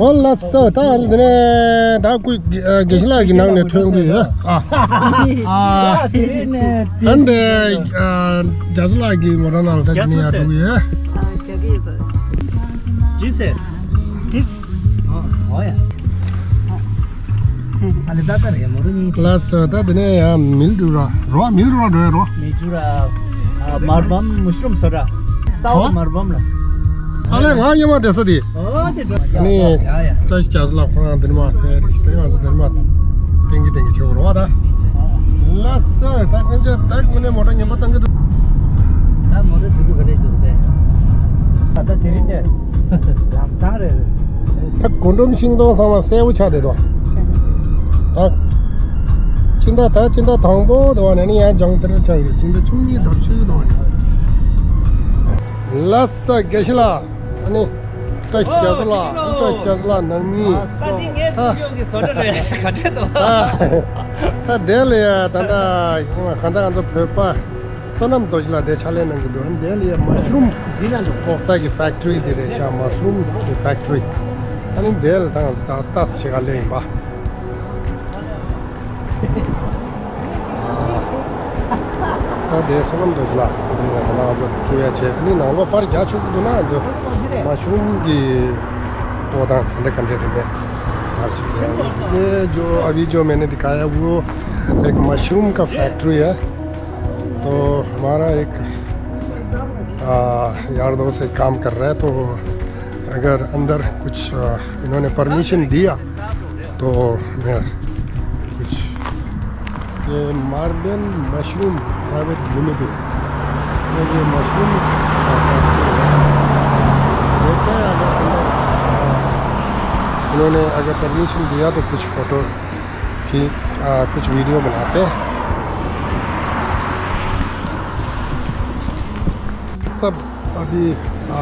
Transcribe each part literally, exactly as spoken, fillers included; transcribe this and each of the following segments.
ཨོ་ལགས་སོ། ད་འདི་ནས་ད་སྐུ་དགེ་བཤེས་ལགས་ཀྱི་ནང་ནས་ཐོན་གི་ཡོད། ཨ་ཨ་ཨ་འདི་རྒྱ་མཚོ་ལགས་ཀྱི་མོ་ཊ་ནང་ལ་ད་འདི་ནས་ཡར་འགྲོ་གི་ཡོད། ཨ་ཅག་གི་ཡོད་པ། ཇི་སེ། ཇི་སེ། ཨོ་ཡ། ཨ་ལེ་ད་ད་རེད་མོ་རུ་གཉིས། ལགས་སོ། ད་དེ་ནས་ཡང་མིལ་ཌུ་ར་རོ། མིལ་ཌུ་ར་འགྲོ་ཡ་རོ། མིལ་ཌུ་ར། ཨ་མར་བམ་མུ་ཤུ་རུམ་སོ་ར། སའོ་ཧོ། མར་བམ་ལ། ཨ་ལེ་ང་ཉི་མ་དེ་ས་དེ། ཨོ་དེ་འགྲོ། ཨ་ནི་ཡ་ཡ། བཀྲ་ཤིས་རྒྱ་མཚོ་ལགས་ཁོ་རང་དེ་ནས་མར་ཕེབས་རེད་ཤི། དེ་ང་ཚོ་དེ་ནས་མར་ཏིང་གི་ཏིང་གི་བྱེད་དགོས་རེད་བ་ད། ལགས་སོ། ད་སྔོན་ཆད་ད་དངོས་གནས་མོ་ཊ་ངན་པ་བཏང་གི་འདུག་ད་མོ་ཊ་རྫིག་པོ་ག་རེ་འདུག་དེ། ད་ད་དེ་རིང་དེ་ལམ་སང་རེད། ད་གུ་འབུམ་ཤིང་སྡོང་ཚང་མ་སེར་པོ་ཆགས་བསྡད་འདུག་ད་སྤྱི་ཟླ་ད་སྤྱི་ཟླ་དང་པོ་དེ་བ་ནས་ནི་ཡང་སྦྱང་ཐར་ཆགས་ཡོད། སྤྱི་ཟླ་བཅུ་གཉིས་ཟླ་བཅུ་དེ་བ་ནས། ལགས་སོ་དགེ་བཤེས་ལགས། ཨ་ནི་བཀྲ་ཤིས་རྒྱ་མཚོ་ལགས། བཀྲ་ཤིས་རྒྱ་མཚོ་ལགས་ནང་མི། ད་འདི་ངའི་ཨ་ཐུགས་ཀྱི་བཟོ་གྲྭ་རེད། ག་འདྲས་འདུག་ད་ད་དེ་ལ་ཡ་ད་ད་གང་ལྟར་ང་ཚོ་བོད་པ་བསོད་ནམས་རྡོ་རྗེ་ལགས་དེ་ཕྱག་ལས་གནང་གི་འདུག་ཨ་ནི་དེ་ལ་ཡ་མ་ཤུ་རུམ་འདི་ལ་འདུག་ལྐོག་ཟ་གི་ཕེག་ཊི་རི་འདི་རེད་ཤག་མ་ཤུ་རུམ་གི་ཕེག་ཊི་རི། ཨ་ནི་དེ་ལ་ད་ང་ཚོ་ད་ལྟ་ཞིག་ག་ལས་ཡིན་པ། ད་དེ་བསོད་ནམས་རྡོ་རྗེ་ལགས་དེ་ང་ཚོ་ཐུག་ཡ་བྱས། ཨ་ནི་ནང་ལོགས་པར་རྒྱག་ཆོག་གི་འདུག་ན་འདི་མ་ཤུ་རུམ་གི་སྤོ་སྟངས་ག་འདྲ་ག་འདྲ་རེད་མེད་པར་ཞིག་དེ། ये जो अभी जो मैंने दिखाया वो एक मशरूम का फैक्ट्री है। तो हमारा एक आ, यार दोस्त एक काम कर रहा है, तो अगर अंदर कुछ आ, इन्होंने परमिशन दिया तो मैं कुछ ये मार्डन मशरूम प्राइवेट लिमिटेड। तो ये मशरूम देखते हैं अगर अंदर आ, उन्होंने अगर परमिशन दिया तो कुछ फ़ोटो की आ, कुछ वीडियो बनाते हैं। सब अभी आ,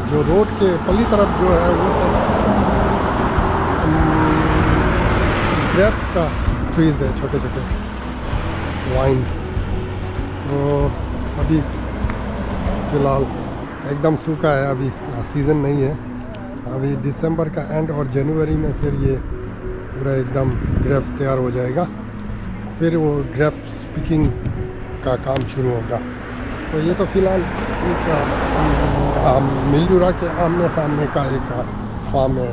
जो रोड के पल्ली तरफ जो है वो सब ग्रेप्स का ट्रीज है, छोटे छोटे वाइन। तो अभी फिलहाल एकदम सूखा है, अभी सीज़न नहीं है। अभी दिसंबर का एंड और जनवरी में फिर ये पूरा एकदम ग्रेप्स तैयार हो जाएगा, फिर वो ग्रेप्स पिकिंग का काम शुरू होगा। तो ये तो फिलहाल एक मिल्डूरा के आमने सामने का एक फार्म है।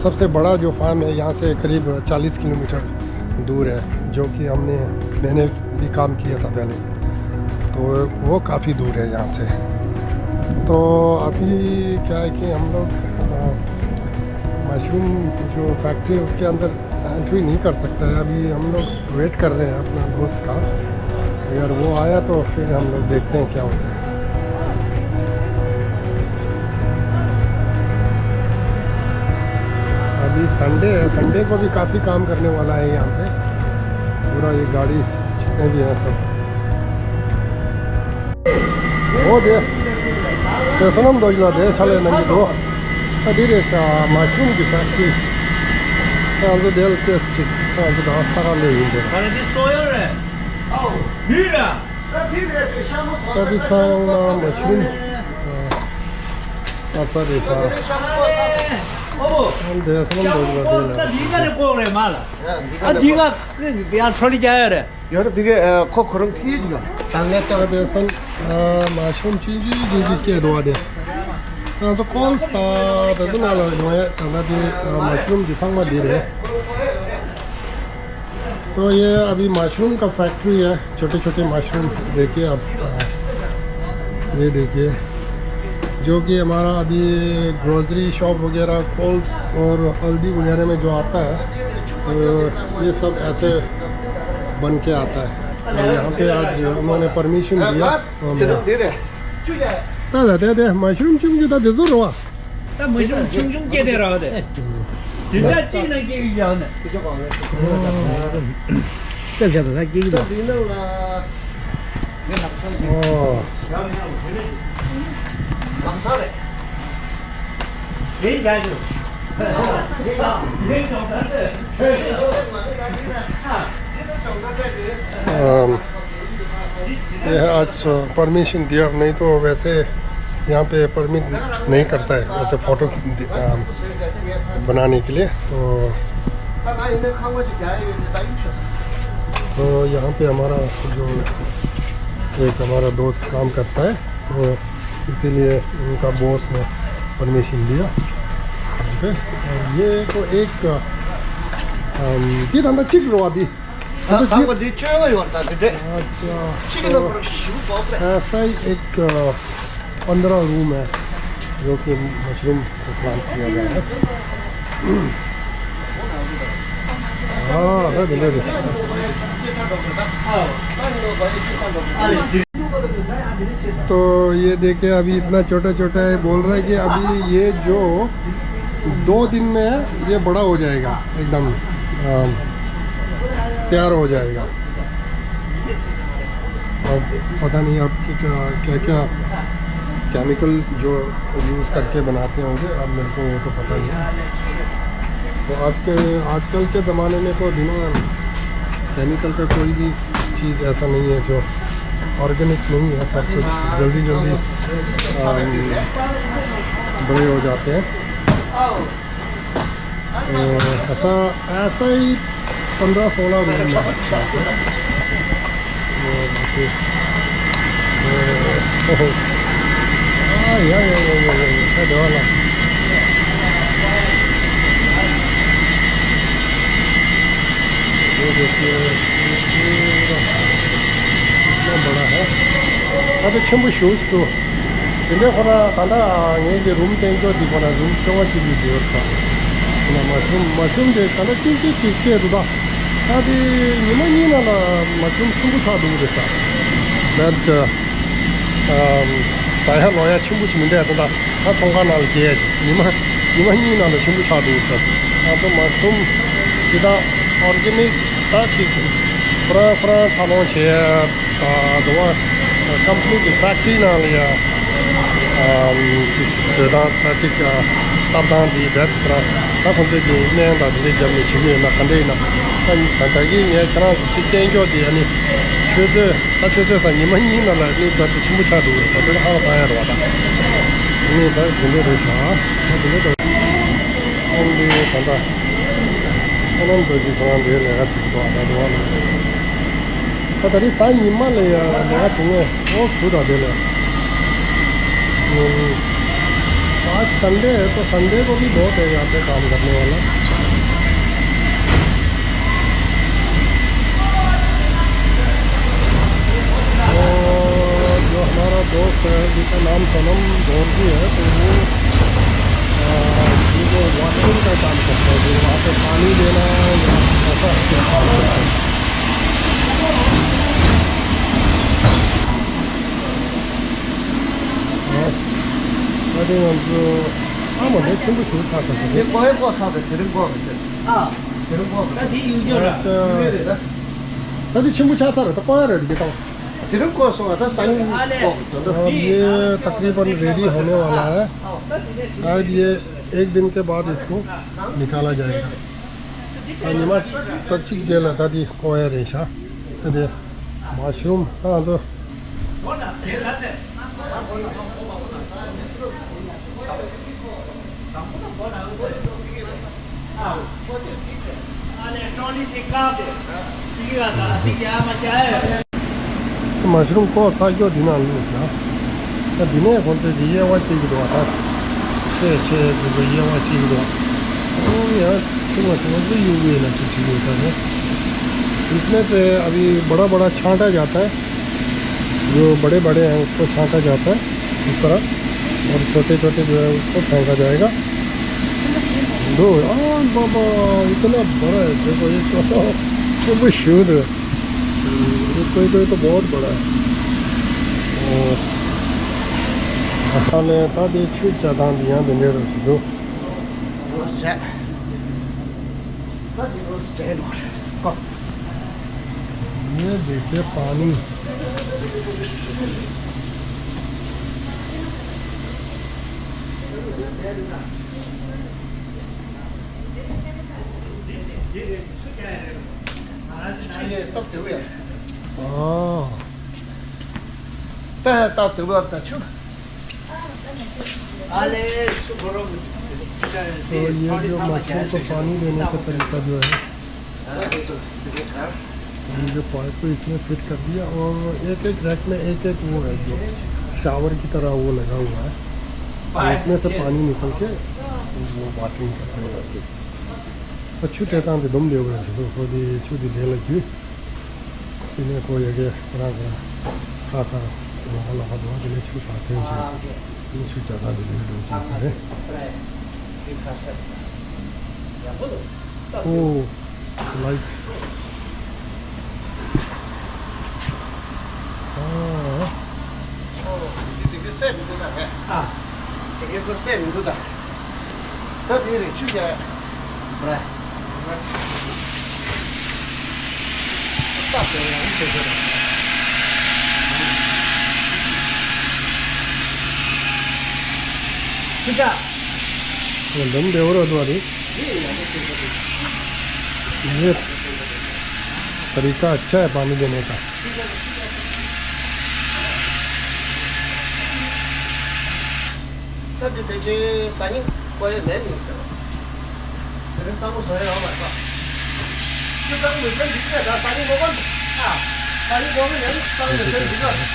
सबसे बड़ा जो फार्म है यहाँ से करीब चालीस किलोमीटर दूर है, जो कि हमने मैंने भी काम किया था पहले। तो वो काफ़ी दूर है यहाँ से। तो अभी क्या है कि हम लोग मशरूम जो फैक्ट्री है उसके अंदर एंट्री नहीं कर सकता है। अभी हम लोग वेट कर रहे हैं अपना दोस्त का। अगर वो आया तो फिर हम लोग देखते हैं क्या होता है। अभी संडे है, संडे को भी काफ़ी काम करने वाला है यहाँ पे। पूरा ये गाड़ी जितने भी हैं सब। ཨོ་དེ། དེ་བསོད་ནམས་རྡོ་རྗེ་ལགས་དེ་ཕྱག་ལས་གནང་གི་འདུག་ད་འདི་རེད་ཤག་མ་ཤུ་རུམ་གྱི་ཕེག་ཊི་རི། ད་ང་ཚོ་དེ་ལ་ཏོག་ཙམ་ཅིག་ད་ང་ཚོ་ད་ལྟ་ཁ་ལས་ཡིན་དེ། ད་རེད་འདི་སོ་ཡོད་རེད། ཨའོ། ལུས་ར། ད་འདི་རེད་དེ་ཤ་མོ་ཚོ་ད་འདི་ཚང་མ་མ་ཤུ་རུམ། ཨ་ཚ་རེད་ཤག་ཨོ། ཨ་འདི་བསོད་ནམས་རྡོ་རྗེ་ལགས་དེ་ལ། ད་འདི་ང་ནས་ལྐོག་རེད་མ་ལ། ཨ་འདི་ང་ཡང་ཁྲོ་ལི་རྒྱག་ཡོད་རེད། ཡོད་རེད། ཕ་གི་ཁོ་ཁོ་རང་ཕ་གི་ཅིག་ལ་དང་ལེ་ཏོ་རེ་སོན། མ་ཤུ་རུམ་ཆུང་ཆུང་ཆུང་ཆུང་སྐྱེས་འདུག་བ་དེ། ང་ཚོ་ཀོལ་ས་དེ་ཚོ་ནང་ལ་ཡོང་ཡ་ད་ལྟ་དེ་མ་ཤུ་རུམ་དེ་ཚང་མ་དེ་རེད། तो ये अभी मशरूम का फैक्ट्री है, छोटे छोटे मशरूम देखिए आप, ये देखिए। जो कि हमारा अभी ग्रोसरी शॉप वगैरह, कोल्स और अल्दी वगैरह में जो आता है, तो ये सब ऐसे बन के आता है। तो यहाँ पे आज उन्होंने परमिशन दिया, तो हम यहाँ। ད་ད་ད་ད་མ་ཤུ་རུམ་ཆུང་ཆུང་ད་དེ་ཚོ་རེད་བ། ད་མ་ཤུ་རུམ་ཆུང་ཆུང་སྐྱེས་དེ་རེད་བ་དེ། དེ་འདྲ་གཅིག་ན་སྐྱེ་གི་ཡག་ནས། སྐྱབས་བཞག་ད་ད་སྐྱེ་གི་འདུག་འདི་ནང་ལ་མི་ལམ་སང་ཨོ། ལམ་སང་རེད། རེད་རྒྱག་རྒྱུ། རེད་རྒྱག་རེད་རྒྱག་རེད། ये आज परमिशन दिया, नहीं तो वैसे यहाँ पे परमिट नहीं करता है ऐसे फोटो बनाने के लिए। तो तो यहाँ पे हमारा जो एक हमारा दोस्त काम करता है, तो इसीलिए उनका बॉस ने परमिशन दिया। ओके, और ये तो एक ये धंधा चिक रोवा दी। हाँ, हाँ, वो दी चोवा योर था, दे। अच्छा, चिक तो पर शुरू को ऐसा ही एक पंद्रह रूम है, जो कि मशरूम को प्लांट किया गया है। हाँ, है, बिल्कुल। तो ये देखिए, अभी इतना छोटा छोटा है, बोल रहा है कि अभी ये जो दो दिन में है, ये बड़ा हो जाएगा, एकदम अ, तैयार हो जाएगा। अब पता नहीं आपकी क्या क्या क्या केमिकल जो यूज़ करके बनाते होंगे, अब मेरे को वो तो पता नहीं। तो आज के आजकल के ज़माने में तो बिना केमिकल का कोई भी चीज़ ऐसा नहीं है जो ऑर्गेनिक नहीं है, सब कुछ जल्दी जल्दी बड़े हो जाते हैं। ऐसा ऐसा ही पंद्रह सोलह रूम है। इतना बड़ा है। अब छम्बू शूज तो དེ་འདྲའི་ཁོ་ན་ད་ལྟ་ངེད་ཀྱི་རུམ་བསྟན་ཆོག་དེ་ཁོ་ན་རུམ་ཆུང་བ་ཅིག་ཡོད་ཡོད་ཁ། ཁོ་ན་མ་ཤུམ་མ་ཤུམ་དེ་ད་ལྟ་ཅིག་ཅིག་ཅིག་སྐྱེས་འདུག་ད་ད་དེ་ཉི་མ་གཉིས་ནང་ལ་མ་ཤུམ་ཆུང་པོ་ཆགས་འདུག་རེད་ས། ད་ད་ས་ཡ་ལོ་ཡ་ཆེན་པོ་ཅིག་མི་འདུག་ད་ད་ད་ཚོང་ཁང་ནང་ལ་སྐྱེས་ཉི་མ་ཉི་མ་གཉིས་ནང་ལ་ཆུང་པོ་ཆགས་འདུག་ས། ད་ད་མ་ཤུམ་ཅི་ད་ཨོར་གེ་ནིག་ད་ཅིག་ཁོ་རང་ཁོ་རང་འཚར་ལོངས་བྱས་ཡ། ད་དུང་ཀམ་པ་ནི་གི་ཕེག་ཊི་རི་ནང་ལ་ཡ་ཅིག་བཟོ་སྟངས་ད་ཅིག་བཏབ་སྟངས་འདི་རྦད་དེ་ཁོ་རང་ད་ཁོང་ཚོས་ཀྱི་སྨན་དང་འདི་འདྲའི་བརྒྱབ་ནས་བྱེད་ཀྱི་ཡོད་ན་ག་འདྲ་ཡིན་ན། ད་ད་གིན་ངས་ཁྱེད་རང་ཚོ་ཅིག་བསྟན་ཆོག་དེ་ཨ་ནི་ཆུ་ཚོད་ད་ཆུ་ཚོད་ས་ཉི་མ་གཉིས་ནང་ལ་ནི་རྦད་དེ་ཆེན་པོ་ཆགས་འགྲོ་གི་རེད་ས། དེ་ནི་ཧང་སང་ཡ་རེད་བ། ད་ནི་ད་དེ་འདྲ་རེད་ཤག་ད་དེ་འདྲ་ད་ཁོང་འདི་ད་ད་ཁོང་རྣམ་ཚོ་ཅིག་ཁོ་རང་འདིའི་ལས་ཀ་བྱེད་ཀྱི་འདུག་ད་དུང་ཨ་ནི། तो तरी सा निम्मा ले यार, मेरा चुने, वो खुद आ दे ले। आज संडे है, तो संडे को भी बहुत है यहाँ पे काम करने वाला। और जो हमारा दोस्त है, जिसका नाम सनम दोरजी है, तो वो, अ, ये जो वॉशरूम का काम करता है, जो वहाँ पे पानी देना या ऐसा कुछ काम करता है। ཨ་དེ་ང་ཚོ་ཨ་མ་ལས་ཆེན་པོ་ཞིག་ཆགས་ཐུབ་ཀྱི་རེད། དེ་ཀོ་ཧེ་ཀོ་ས་རེད། དེ་རིང་ཀོ་རེད། ཨ། དེ་རིང་ཀོ་རེད། ད་དེ་ཡུལ་ལྗོངས་རེད། ད་དེ་ཆེན་པོ་ཆགས་ཚར་རེད། ད་ཀོ་ཡ་རེད་དེ་དང་། དེ་རིང་ཀོ་སོང་ང་ད་སང་ཉིན་ཀོ་དེ་འདྲ། अब ये तकरीबन रेडी होने वाला है। शायद ये एक दिन के बाद इसको निकाला जाएगा। ཉི་མ་ད་གཅིག་རྗེས་ལ་ད་དེ་ཀོ་ཡ་རེད་ཤག་ད་དེ་མ་ཤུམ་ད་ང་ཚོ། མ་ཤུམ་ཀོ་ཚ་སྐྱོ་འདི་ནང་བླུགས་ཤག་ད་འདི་ནས་ཁོང་ཚོས་ཀྱི་དབྱེ་བ་ཕྱེ་གི་འདུག་ད་ཆེ་ཆེ་དེ་ཚོ་དབྱེ་བ་ཕྱེ་གི་འདུག་ཨོ་ཡ། ཆུང་བ་ཆུང་བ་ཚོ་ཡོད་གི་ཡོད་ན་ཅིག་ཅིག་ཡོད་ས་རེད། इसमें से अभी बड़ा बड़ा छांटा जाता है। जो बड़े बड़े हैं उसको छांटा जाता है इस तरह, और छोटे छोटे जो है उसको फेंका जाएगा। दो, हाँ बाबा, इतना बड़ा है, देखो ये तो, ये भी शुद्ध है। ये कोई कोई तो बहुत बड़ा है। और ད་ལས་ད་དེ་ཆུ་བྱ་དང་འདི་ཡང་དེ་འདྲ་རུ་འདུག ये देखिए पानी। हाँ। ད་ད་དུ་བབ་ད་ཆུ། तो ये जो मछलियों को पानी देने का तरीका जो है, ये जो पाइप को इसमें फिट कर दिया और एक एक रैक में एक एक वो है जो शावर की तरह वो लगा हुआ है। तो इसमें से पानी निकल के वो वाटरिंग करते हैं। ཆུ་སྤྲད་སྟངས་དེ་སྡོམ་འདེབས་དགོས་རེད། ཁོ་དེ་ཆུ་དེ་ལས་ལ་རྒྱུས། དེ་ནས་ཁོ་ཡ་གི་རང་གི་ཁ་ཁ་ལོག་པ་ལོག་པ་འདུག་དེ་ནས་ཆུ་ཕར་འཐེན་བྱས། དེ་ནས་ཆུ་རྒྱག་སྟངས་དེ་ལས་འགྲོ་བྱས་ས་རེད། ཨོ། ལའིཊ། ཨ། ཨོ། དེ་གི་སེམས་འདུག་ད་ངས། ཨ། དེ་གི་ཁོ་སེམས་འདུག་ད། ད་དེ་རེད་ཆུ་རྒྱག་ཡ། རེད། ཁྱེད་ཅག་ལམ་བདེ་བོ་ར་འདུག་རེད། ये तरीका अच्छा है पानी देने का। ད་དེ་ཕལ་ཆེར་ས་ཉིན་བསྐོ་ཡས་མེད་ནི་ཟེར་བ། དེ་རིང་གཙང་པོ་བཟོ་ཡས་ཡོད་མ་རེད་པ། ཁྱོད་གཙང་པོ་མེད་ཚད་འགྲིག་གི་རེད་ད། ས་ཉིན་བསྐོ་གོ་ཨ། ས་ཉིན་བསྐོ་གི་མེད་ན་གཙང་པོ་མེད་ཚད་འགྲིག་གི་རེད།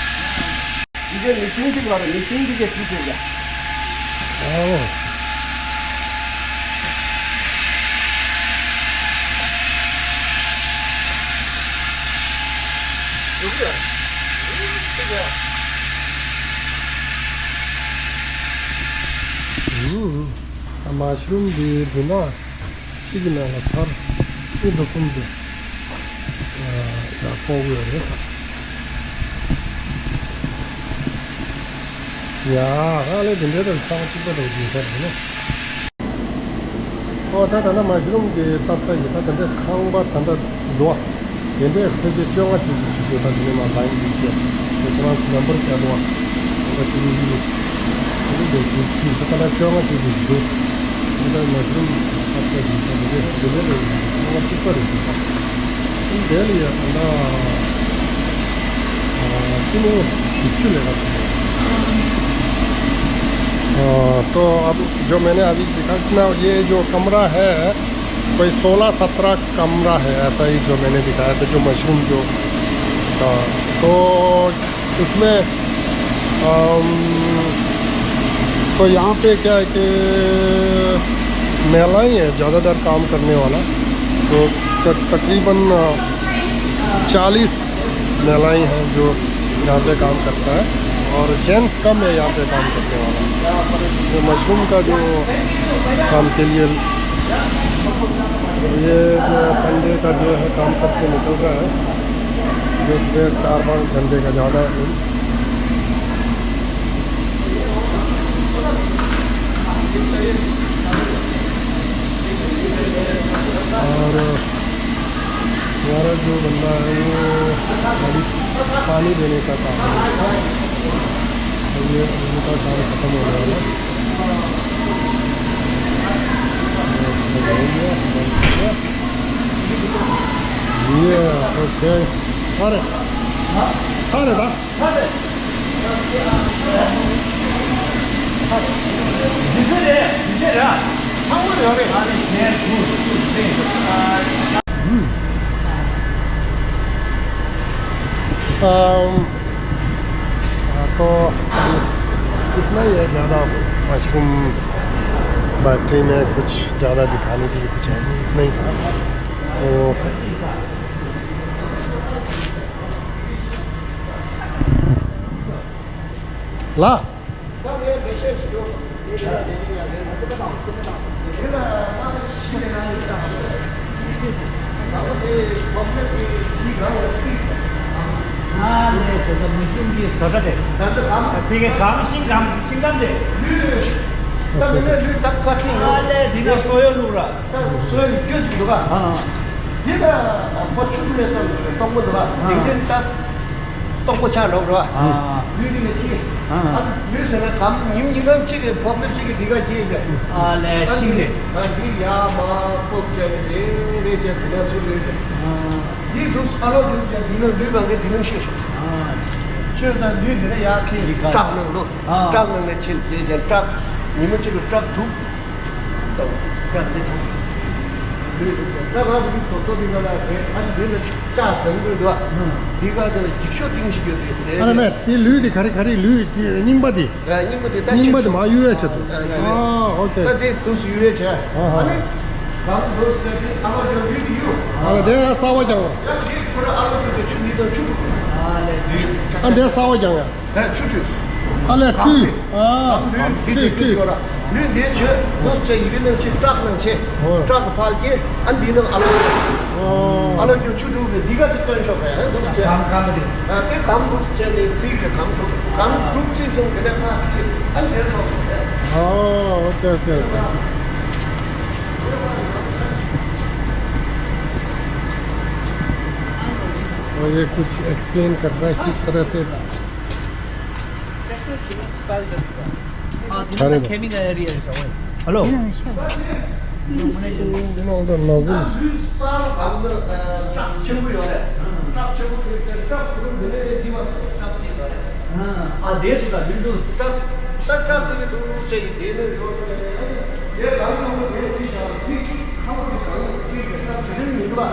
འདི་གའི་མི་ཤིང་གཅིག་ལ་རེད། མི་ཤིང་འདི་གའི་དུས་ཚོད་ལ། ཨོ། འགྲོ་གི་རེད། འདི་གའི། ཨུ། ཨ། མ་ཤ་རུམ་འདི་འདི་ན། གཅིག་གི་ནང་ལ་ཚར་གཅིག་འགྲོ་གསུམ་དེ་ཡར་ཕོག་གི་ཡོད་རེད། ཡ། ཨ་ལས་དེ་འདྲའི་དང་ཚང་མ་གཅིག་པ་དང་ཡིན་ས་རེད་ནོ། ཨོ་ད་ད་ལྟ་མ་ཤ་རུམ་གྱི་བཏབ་ས་ཡིན། ད་དེ་འདྲའི་ཁང་པ་ད་ལྟ་འགྲོ་བ། དེ་འདྲའི་ཕལ་ཆེར་བཅོ་ལྔ་བཅུ་ཞིག་བྱེད་དགོས། ད་དེ་ནས་མ་ལ་ཡིན་གྱི་བྱས། ཁོ་ཚོ་རང་ཚོ་ནམ་བར་བསྐྱལ་འགྲོ་བ། ད་ལྟ་དེ་ནས་ཡིན། དེ་ནས་འདི་དེ་དེ་ད་ལྟ་བཅོ་ལྔ་བཅུ་ཞིག་འདུག་ད་ལྟ་མ་ཤ་རུམ་ཨ་ཚ་ཞིག་ད་དེ་དེ་ལས་རེད། བཅོ་ལྔ་གཅིག་པ་རེད་འདུག་དེ་ལ་ཡ་ད་ལྟ་ཨ་ཀི་ལོ་བཞི་བཅུ་ལས་ཀ་བྱུང་། ཨ་तो अब जो मैंने अभी दिखा ना, ये जो कमरा है, कोई सोलह सत्रह कमरा है, ऐसा ही जो मैंने दिखाया था, जो मशरूम जो था। तो उसमें, अम, तो यहाँ पे क्या है कि महिलाएं हैं ज़्यादातर काम करने वाला, तो त-, तकरीबन, अ, चालीस महिलाएं हैं जो यहाँ पे काम करता है और जेंट्स कम है यहाँ पे काम करने वाला। तो मशरूम का जो काम के लिए ये जो है संडे का जो है काम करके निकल रहा है, जो सुबह चार पाँच घंटे का ज़्यादा है। और हमारा जो बंदा है वो अभी पानी देने का काम है। तो ये उनका काम खत्म होने वाला है। ये ओके। अरे अरे दा अम, हाँ, तो कितना ही है, ज़्यादा मशरूम फैक्ट्री में कुछ ज़्यादा दिखाने के लिए कुछ है नहीं, इतना ही था। तो ला। ཨ་ལས་དེ་ཚོ་མི་ཤིང་གི་བཟོ་གྲྭ་རེད། དེ་གའི་སྒམ་ཤིང་སྒམ་ཤིང་སྒམ་རེད། ལུས་ད་མི་ལས་ལུས་ད་བཀའ་དྲིན་ཡོད། ཨ་ལས་འདི་ན་སོ་ཡོ་ལུག་ར། ད་སོ་ཡོ་སྐྱོ་ཅིག་འདུག་ག་ཨ། འདི་ད་ཕོ་ཆུང་ཆུང་ནས་ཙམ་ཞིག་གཏོང་གི་འདུག་ག་དེང་དུས་ད། སྟོང་པ་ཆགས་འགྲོ་རོ། ཨ། ལུས་ནི་ཡོད་ཀྱི། ཨ། ཨ་ལུས་ཟེར་ན་གམ་ཉིན་ཉིན་གང་གཅིག་གི་ཕོག་ནི་གཅིག་གི་འདི་ག་སྐྱེས་པས། ཨ་ལས་ཤིང་རེད། ཨ་འདི་ཡ་མ་ཕོག་བྱས་ནས་རེ་རེ་བྱས་དེ་ན་ཚུར་ལུས་པས། ཨ། འདི་ལུས་ས་ལོ་ལུས་བྱས་འདི་ནང་ལུས་གང་གི་འདི་ནང་ཤེས་ཤོག་ཨ། ཁྱོད་ཚང་ལུས་འདི་ནས་ཡར་ཁྱེར་ཊག་ནང་ལོ། ཨ། ཊག་ནང་ནས་ཕྱིར་སྐྱེལ་ཀྱང་ཊག་ཉིན་མོ་གཅིག་ལ་ཊག་དྲུག་དང་ཊག་འདི་དྲུག་ལུས་དྲུག་ད་ང་གི་ལུས་ཏོག་ཏོ་འདི་ག་ལ་རེད། ཨ་ནི་འདི་ལ་ལྕགས་ཟམ་དགོས་འདུག་འདི་ག་དེ་ལ་འགྱིག་ཤོག་བཏིང་ཞིག་ཡོད་དེ་རེད། ཨ་རེ་མེད། དེ་ལུས་དེ་ག་རེ་ག་རེ་ལུས་དེ་རྙིང་པ་དེ། རྙིང་པ་དེ་ད་རྙིང་པ་ཕྱིར་དེ་མ་གཡུག་ཡ་ཆེད་དུ། ཨ་ཨོ་ཁེ། ད་དེ་དུས་སུ་གཡུག་ཡ་བྱས། ཨ་ཧ། ཨ་ནི། གང་འདུག་ཟེར་ཏེ་ཨ་ལོ་ཅོག་ལུས་ཀྱི་ཡུ། ཨ་ལ་དེ་ཡང་གསར་བ་རྒྱག་པ། ཡང་དེ་ཁོ་ར་ཨ་ལོ་ཅོག་གི་ཆུ་འདི་དང་ཆུ་དྲུག་ཨ་དེ་གསར་བ་རྒྱག་ཡ། ཨ་ཆུ་བཀྲུས། ཨ་ལས་གང་བཀྲུས། དེ། ཨ་གང་འདུག་འདི་བཀྲུས་དེ་བཀྲུས་བཀྲུས་ཡོད་ར། ལུས་འདི་ཆུ་འདུག་ཅེས་ཡི་གེ་ནང་ཆེ་ཊག་ནང་ཆེ། ཨོ། ཊག་གི་ཕར་སྐྱེ་ཨ་འདི་ནང་ཨ་ལོ་ཅོག་ཨོ། ཨ་ལོ་ཅོག་ཆུ་དྲུག་གི་འདི་ག་དེ་སྟོན་ཤོག་ག་ཡ་འདུག་ཅེས། གང་གང་གི། ཨ་དེ་གང་འདུག་ཅེས་ནས་རྩིས་གི་གང་དྲུག་གང་དྲུག་རྩིས་སོང་གི་ནས་ཕར་སྐྱེ་ཨ་འདི་ནང་ཨོ། ཨོ་ཁེ་ཨོ་ཁེ་ཨོ་ཁེ། और ये कुछ एक्सप्लेन कर रहा है किस तरह से। हाँ, अरे केमिकल एरिया है। Hello. You know the novel. ཨ་དེ་སུ་ད་ལུས་འདུག་ད་ད་ད་དེ་འདུག་ཅེས་ཡིན་དེ་ནི་ཡོད་ནི་ཡང་ནི་དེ་གང་གང་ལ་དེ་ཅི་བྱ་ཚིག་ཁ་བ་གི་གང་ཚིག་གི་ད་དེ་རིང་མི་འདུག་ཨ།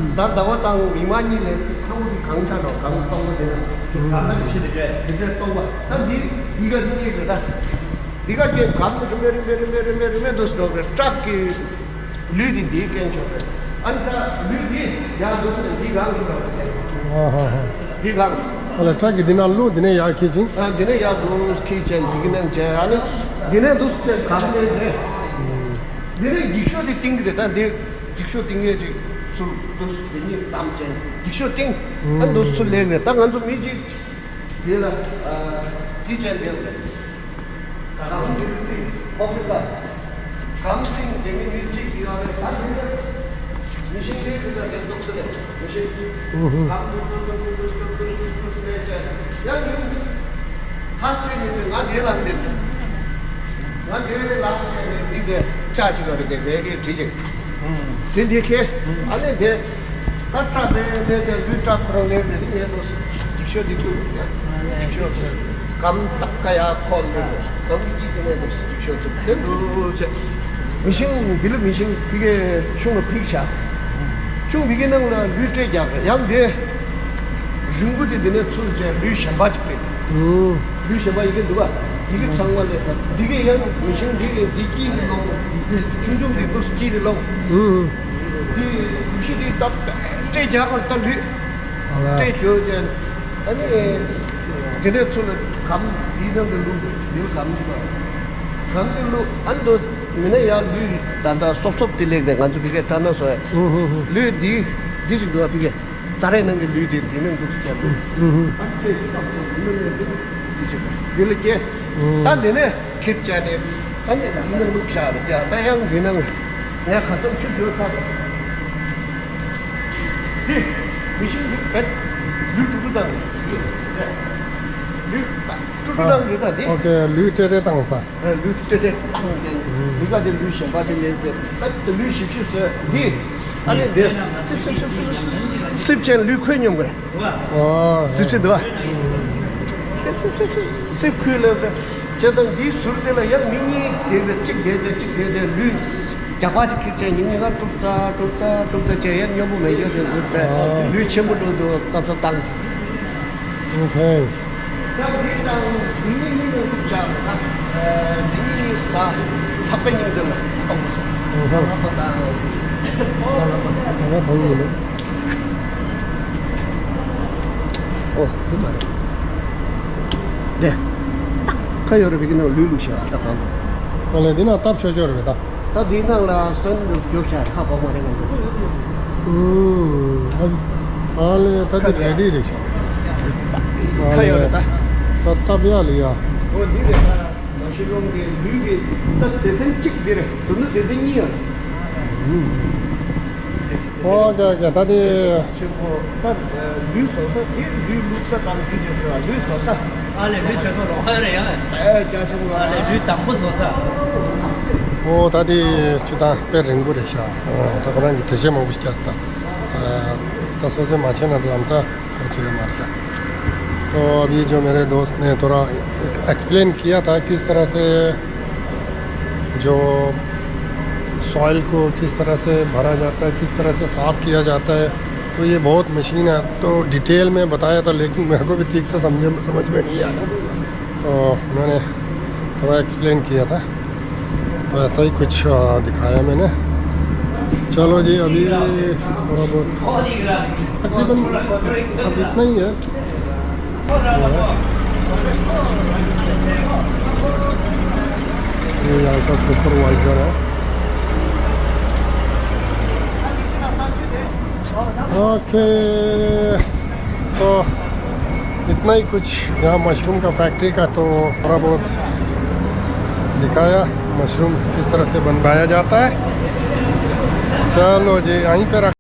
གཟའ་ཟླ་བ་དང་ཉི་མ་གཉིས་ལས་ཁ་བ་གི་གང་ཆ་དང་གང་གཏོང་བ་དེ་ལ་གང་ལ་ཞི་དེ་འདྲས་དེ་འདྲས་གཏོང་བ་ད་འདི་འདི་ག་འདི་སྐྱེས་དགོས་ད། འདི་ག་སྐྱེས་གང་རིམ་པས་རིམ་པས་རིམ་པས་རིམ་པས་རིམ་པས་འདུག་སེ་འགྲོ་དགོས་སྐྲག་གི། ལུས་འདི་འདིའི་རྐྱེན་ཆོག་པས། ཨ་ནི་ད་ལུས་འདི་ཡར་འདུག་སེ་འདི་གང་གི་འགྲོ་དགོས། ཨ་ཧ་ཧ། འདི་གང་། ཨ་ལ་ཁྲག་གི་འདི་ན་ལུ་འདི་ནས་ཡར་ཁྱེར་ཅིང་། ཨ་འདི་ནས་ཡར་འདུག་ཁྱེར་ཅན་འདི་གི་ནང་བྱས་ཨ་ནི་འདི་ནས་འདུག་སེ་གང་ནས་རེད། འདི་ནས་འགྱིག་ཤོག་འདི་བཏིང་གི་རེད། ད་འདི་འགྱིག་ཤོག་བཏིང་ངེས་ཅིག་ཚུར་འདུག་འདི་གཉིས་བསྡམས་ཅན་འགྱིག་ཤོག་བཏིང་། ཨ་འདུག་ཚུར་ལེགས་རེད། ད་ང་ཚོ་མི་གཅིག་འདི་ལ་ཨ་འདི་ཅན་འདི་རེད། གངས་འདི་རུ་རྩིས་ཕོག་ཐུབ་པ། གངས་ཅིང་དེ་མི་མི་གཅིག་ཡོད་རེད། ད་དེ་འདྲ་མི་ཤིང་རེད་འདུག་ད་དེ་འདུག་ཟེར་ནས་མི་ཤིང་། ཧུ་ཧུ། གངས་འདུག་འདུག་འདུག་ཟེར་ཡ་ཡང་ཡིན། ཐ་སྐྱོན་ཡིན་དུས་ང་དེ་ལ་འདེབས། ང་དེ་ལ་ལག་བྱས་ནས་འདི་དེ་ལྕགས་ཅིག་ཡོད་རེད། དེ་ངས་ཀྱིས་བྲིས་ཅིག་དེ་འདི་ཁེ། ཨ་ནི་དེ། ད་སྐྲ་མེད་ལས་ཀྱང་ལུས་སྐྲ་ཁོ་རང་ལས་ནས་ངས་ལོ་འགྱིག་ཤོག་འདི་བཏུབ་ཡ། འགྱིག་ཤོག་གམ་ཏག་ཀ་ཡ་ཁོ་ལས་ནས་གམ་གྱི་དེ་ནས་ལོ་འགྱིག་ཤོག་བཏུབ་དེ་འདུག་ཅེ། མི་ཤིང་འདི་ལ་མི་ཤིང་ཕི་གའི་ཆུང་ལ་ཕིག་བཞག་ཆུང་ཕི་གའི་ནང་ལ་ལུས་སྤྲད་རྒྱག་ཡང་དེ། རིང་པོ་དེ་དེ་ནས་ཚུར་བྱས་ལུས་གཞན་པ་ཅིག་སྤྲད། ལུས་གཞན་པ་ཡི་གེ་འདུག་ག་ཡི་གེ་ཚང་མ་ལས་འདི་གའི་ཡང་མི་ཤིང་འདི་གི་འདི་དཀྱིལ་ནས་ལོག་ཆུང་ཆུང་འདི་འདུག་དཀྱིལ་ནས་ལོག་འདི་གུ་ཤི་འདི་ད་སྤྲད་རྒྱག་གར་ད་ལུས། ཨ་ལ། སྤྲད་རྒྱུ་ཅན། ཨ་ནི། དེ་ནས་ཚུར་ལ་གམ་འདི་ནང་དུ་བླུགས་འདིར་གམ་འདི་པ། གམ་འདི་བླུགས་ཨ་ནི་འདུག་མི་ན་ཡང་ལུས་ད་ལྟ་སོབ་སོབ་དེ་ལེགས་ནས་ང་ཚོ་ཕི་གའི་སྐྲ་ན་སོ་ཡ། ལུས་འདི་འདི་ཞིག་འདུག་ཨ་ཕི་གའི། རྩ་རའི་ནང་གི་ལུས་དེ་འདི་ནང་འདུག་ཅེས་འདུག་ཨ་ནི་ཁྱེད་ཀྱི་ཏོག་ཙམ་འདི་ནང་ནས་འདི་འདི་ཅིག་འདི་ལ་སྐྱེ། ད་འདི་ནས་ཁྱེར་བྱས་ནས་ཨ་ནི་འདི་ནང་བླུགས་བཞག་རེད། ད་ཡང་འདི་ནང་ངས་ག་ཚོད་ཆུ་འགྱོ་ཚར་རེད། འདི་མི་ཤིང་འདི་བེད་ལུས་དཀྲུག་དཀྲུག་དང་ལུས་དཀྲུག་དཀྲུག་དང་རེད་ད་འདི། ཨོ་ཁེ། ལུས་སྤྲད་སྤྲད་བཏང་ས། ལུས་སྤྲད་སྤྲད་བཏང་ཅན་འདི་ག་དེ་ལུས་གཞན་པ་དེ་ལེན་པས་ད་ལུས་ཞིབ་ཞིབ་བཟོས་འདི། ཨ་ནི་འདི་སིབ་སིབ་སིབ་སིབ་སིབ་ཅན་ལུས་ཁོད་སྙོམས་གི་རེད། ཨོ། སིབ་སིབ་འདུག་བ། སིབ་སིབ་སིབ་སིབ་སིབ་ཁོད་ལ་བྱས་ཙང་འདིའི་ཟུར་དེ་ལ་ཡང་མི་གཉིས་བསྡད་པས་གཅིག་བསྡད་དེ་གཅིག་བསྡད་དེ་ལུས་རྒྱག་པ་ཅིག་ཁྱེར་བྱས་མི་གཉིས་ཀ་དཀྲུག་ཙ་དཀྲུག་ཙ་དཀྲུག་ཙ་བྱས་ཡང་སྙོམས་པོ་མེད་རྒྱུ་དེ་ཟུར་བས་ལུས་ཆེན་པོ་འགྲོ་འདུག་ཙབ་ཙབ་བཏང་། ཨོ་ཁེ། ད་འདི་དང་འདི་གཉིས་གཉིས་ལ་ལུག་བྱ་ལ་ད། འདི་གཉིས་གཉིས་ཟ་ལྷག་པའི་གཉིས་འདི་ལ་གཏོང་དགོས། ཟ་ལྷག་པ་དང་། ཟ་ལྷག་པ་དང་ད་ག་གང་ཡིན་ལ། ཨོ་འདི་མ་རེད། འདི། ཁ་ཡོད་རེད་བི་གི་ནང་ལུས་ལུག་བྱ་ད་གང་། ཨ་ལས་འདི་ན་སྟབས་ཆོག་ཆོག་རེད་ད། ད་འདི་ནང་ལ་སོན་རྒྱོབ་བྱ་ཁ་གོག་མ་རེད་ང་ཚོ། ཨུམ། ཨ་ལས་ད་འདི་རེ་ཌི་རེད་ཤག་ཁ་ཡོད་རེད་ད། ད་སྟབས་ཡག་ལ་ཡ། འོ་འདི་རེད་ད། མ་ཤི་རོང་གི་ལུས་ཀྱི་ད་སྡེ་ཚན་གཅིག་འདི་རེད། དུ་ནུ་སྡེ་ཚན་གཉིས་ཡོད། ཨུམ། ཨོ་ཀེ་ཀེ་ད་དེ། ཆེན་པོ་ད་ལུས་བཟོ་ས་དེ་ལུས་བླུགས་ས་དང་འདི་བྱེད་ས་ལུས་བཟོ་ས། ཨ་ལས་ལུས་བཟོ་ས་རོགས་ཁ་རེད་ཡ། ཨེ་རྒྱ་ཆེན་པོ་ཨ་ལས་ལུས་དང་པོ་བཟོ་ས། ཨོ་ད་དེ་སྤྱི་བཏང་དཔེ་རིང་པོ་རེད་ཤག་ཨ་ད་ཁོ་རང་གི་འགྲེལ་བཤད་མང་པོ་ཞིག་བརྒྱབ་སོང་ད། ཨ་ད་སོ་སོའི་མ་བྱས་ན་ལམ་སང་གོ་ཚོད་ཡོད་མ་རེད་ཤག तो अभी जो मेरे दोस्त ने थोड़ा एक्सप्लेन किया था किस तरह से जो सॉइल को किस तरह से भरा जाता है, किस तरह से साफ़ किया जाता है, तो ये बहुत मशीन है। तो डिटेल में बताया था, लेकिन मेरे को भी ठीक से समझ समझ में नहीं आया। तो मैंने थोड़ा एक्सप्लेन किया था। तो ऐसा ही कुछ दिखाया मैंने। चलो जी, अभी थोड़ा बहुत तकरीबन अब इतना ही है। ये यहाँ का सुपरवाइजर है। ओके, तो इतना ही कुछ यहाँ मशरूम का फैक्ट्री का तो थोड़ा बहुत दिखाया, मशरूम किस तरह से बनाया जाता है। चलो जी, यहीं पे रख